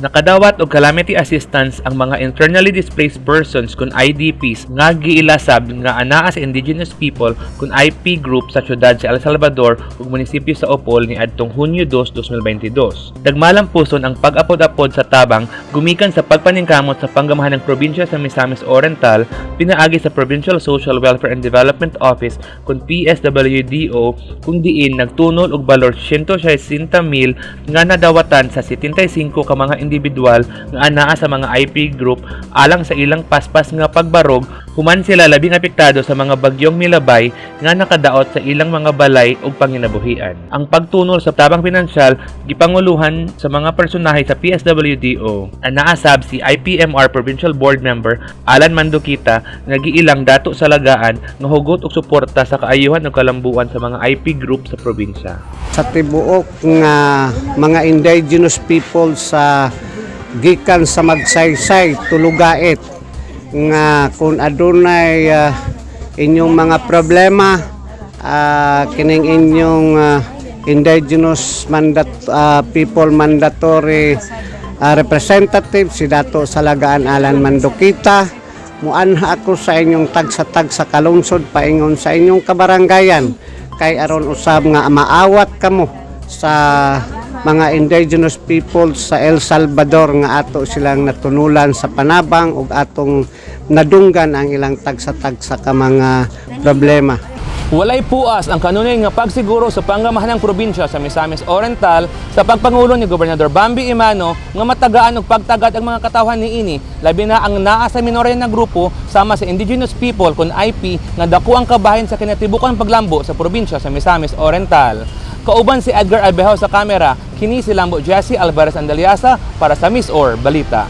Nakadawat og calamity assistance ang mga internally displaced persons kun IDPs nga giilasab nga anaa sa indigenous people kun IP group sa syudad sa El Salvador ug munisipyo sa Opol niadtong Hunyo 2, 2022. Nagmalampuson ang pag-apod-apod sa tabang gumikan sa pagpaningkamot sa panggamahan ng probinsya sa Misamis Oriental pinaagi sa Provincial Social Welfare and Development Office kun PSWDO, kung diin nagtunol og balor 160,000 nga nadawatan sa 75 ka mga individual nga anaa sa mga IP group alang sa ilang paspas nga pagbarog human sila labing apektado sa mga bagyong milabay nga nakadaot sa ilang mga balay ug panginabuhian. Ang pagtunol sa tabang pinansyal gipanguluhan sa mga personahe sa PSWDO. Anaa sab si IPMR Provincial Board Member Alan Mandukita nga giilang Dato Salagaan nga hugot og suporta sa kaayuhan ug kalambuan sa mga IP group sa probinsya. Sa tibuok nga mga indigenous people sa gikan sa Magsaysay, Tulugait, nga kung adunay inyong mga problema, kining inyong indigenous people mandatory representative, si Dato Salagaan Alan Mandukita, muanha ako sa inyong tagsa-tagsa kalungsod paingon sa inyong kabarangayan kay aron usab nga maawat kamo sa mga indigenous people sa El Salvador nga ato silang natunulan sa panabang ug atong nadunggan ang ilang tagsa-tagsa ka mga problema. Walay puas ang kanunay nga pagsiguro sa panggamahan ng probinsya sa Misamis Oriental sa pagpangulo ni Gobernador Bambi Emano nga matagaan og pagtagad ang mga katawhan niini, labi na ang naa sa minorya nga grupo sama sa indigenous people kun IP nga dako ang kabahin sa kinatibukan paglambo sa probinsya sa Misamis Oriental. Kauban si Edgar Albejo sa kamera, kini si Lambo Jesse Alvarez Andaliasa para sa MisOr Balita.